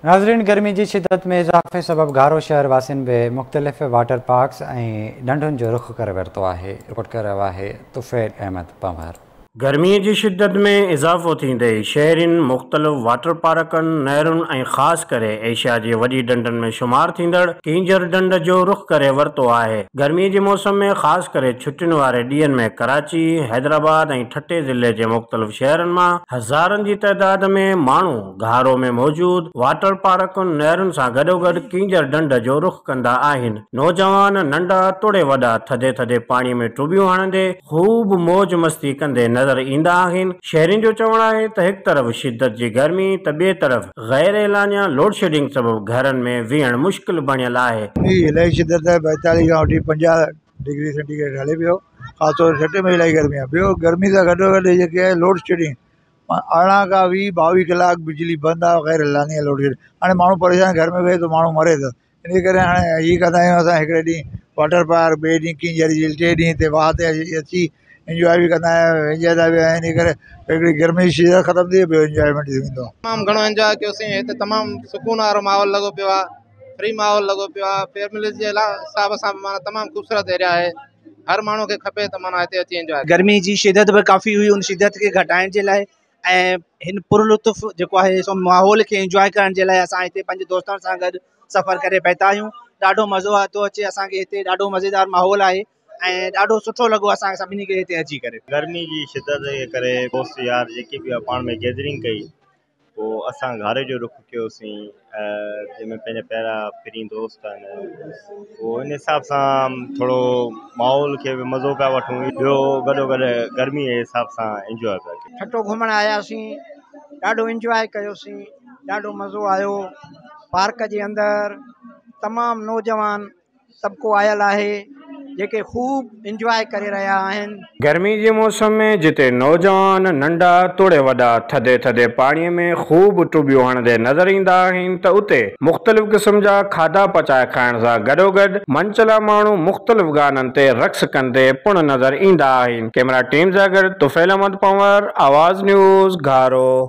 ناظرين گرمي جي شدت ۾ اضافي سبب گهارو شهر واسين به مختلف واٽر پارڪس ۽ ڍنڍن جو رخ ڪري ورتو آهي، رپورٽ ڪري رهيو آهي طفيل احمد پنهور. گرمي جي شدت ۾ اضافو ٿيندي ئي شهرين مختلف واٽر پارڪن، نهرن ۽ خاص ڪري ايشيا جي وڏي ڍنڍن ۾ شمار ٿيندڙ ڪينجهر ڍنڍ جو رخ ڪري ورتو آهي. گرمي جي موسم ۾ خاص ڪري ڇٽين واري ڏينهن ۾ ڪراچي، حيدرآباد ۽ ٺٽي ضلعي جي مختلف شهرن مان هزارن جي تعداد ۾ ماڻهو گهارو ۾ موجود واٽر پارڪن، نهرن سان گڏوگڏ ڪينجهر ڍنڍ جو رخ ڪندا آهن. نوجوان، ننڍا توڙي وڏا ٿڌي ٿڌي پاڻي ۾ ٽٻيون هڻندي خوب موج مستي ڪندي نظر ايندا آهن. شهرين جو چوڻ آهي ته هڪ طرف شدت جي گرمي ته ٻئي طرف غير اعلانيه لوڊشيڊنگ سبب گهرن ۾ ويهڻ مشڪل بڻيل آهي. گرمي جي الاهي شدت آهي 42 کان وٺي 50 ڊگري سينٽي گريڊ هلي پيو خاص طور ٺٽي ۾ الاهي گرمي آهي ٻيو گرمي سان گڏو گڏ جيڪي آهي لوڊشيڊنگ 18 کان 20 22 ڪلاڪ بجلي بند آهي غير اعلانيه لوڊ شيڊنگ هاڻي ماڻهو پريشان گهر ۾ ويهي ٿو ماڻهو مري ٿو ان ڪري هاڻي هي ڪندا آهيون اسان هڪڙي ڏينهن واٽر پارڪ ٻئي ڏينهن ڪينجهر جهيل ٽئين ڏينهن هتي واهه تي اچي انجواء به ڪندا آهيون وينجهندا به آهيون ان ڪري هڪڙي گرمي جي سيزن ختم ٿي ٻيو انجوائمينٽ ٿي ويندو آهي. تمام گهڻو انجواء ڪيوسين هتي تمام سڪون وارو ماحول لڳو پيو آهي فري ماحول لڳو پيو آهي فيمليز جي حساب سان به معنيٰ تمام خوبصورت ايريا آهي هر ماڻهو کي کپي ته معنيٰ هتي اچي انجواء ڪري. گرمي جي شدت به ڪافي هئي ان شدت کي گهٽائڻ جي لاء ۽ هن پر لطف جيڪو آهي سو ماحول کي انجواء ڪرڻ جي لاء اسان هتي پنهنجي دوستن سان گڏ سفر ڪري پهتا آهيون ڏاڍو مزو ٿو اچي اسان کي هتي ڏاڍو مزيدار ماحول آهي ۽ ڏاڍو سٺو لڳو اسان کي سڀني کي هتي اچي ڪري. گرمي جي شدت جي ڪري دوست يار جيڪي به پاڻ ۾ گيدرنگ ڪئي پوء اسان گهاري جو رخ ڪيوسين جنهن ۾ پنهنجا پيارا پرين دوست آهن پوء ان حساب سان ٿورو ماحول کي به مزو پيا وٺون ٻيو گڏو گڏ گرمي جي حساب سان انجواء پيا ڪيون. ٺٽو گهمڻ آياسين ڏاڍو انجواء ڪيوسين ڏاڍو مزو آيو پارڪ جي اندر تمام نوجوان طبقو آيل آهي جيڪي خوب انجواء ڪري رهيا آهن. گرمي جي موسم ۾ جتي نوجوان، ننڍا توڙي وڏا ٿڌي ٿڌي پاڻي ۾ خوب ٽٻيون هڻندي نظر ايندا آهن ته اتي مختلف قسم جا کاڌا پچائي کائڻ سان گڏوگڏ منچلا ماڻهو مختلف گانن تي رقص ڪندي پڻ نظر ايندا آهن. ڪئميرا ٽيم سان گڏ طفيل احمد پنهور، آواز نيوز، گهارو.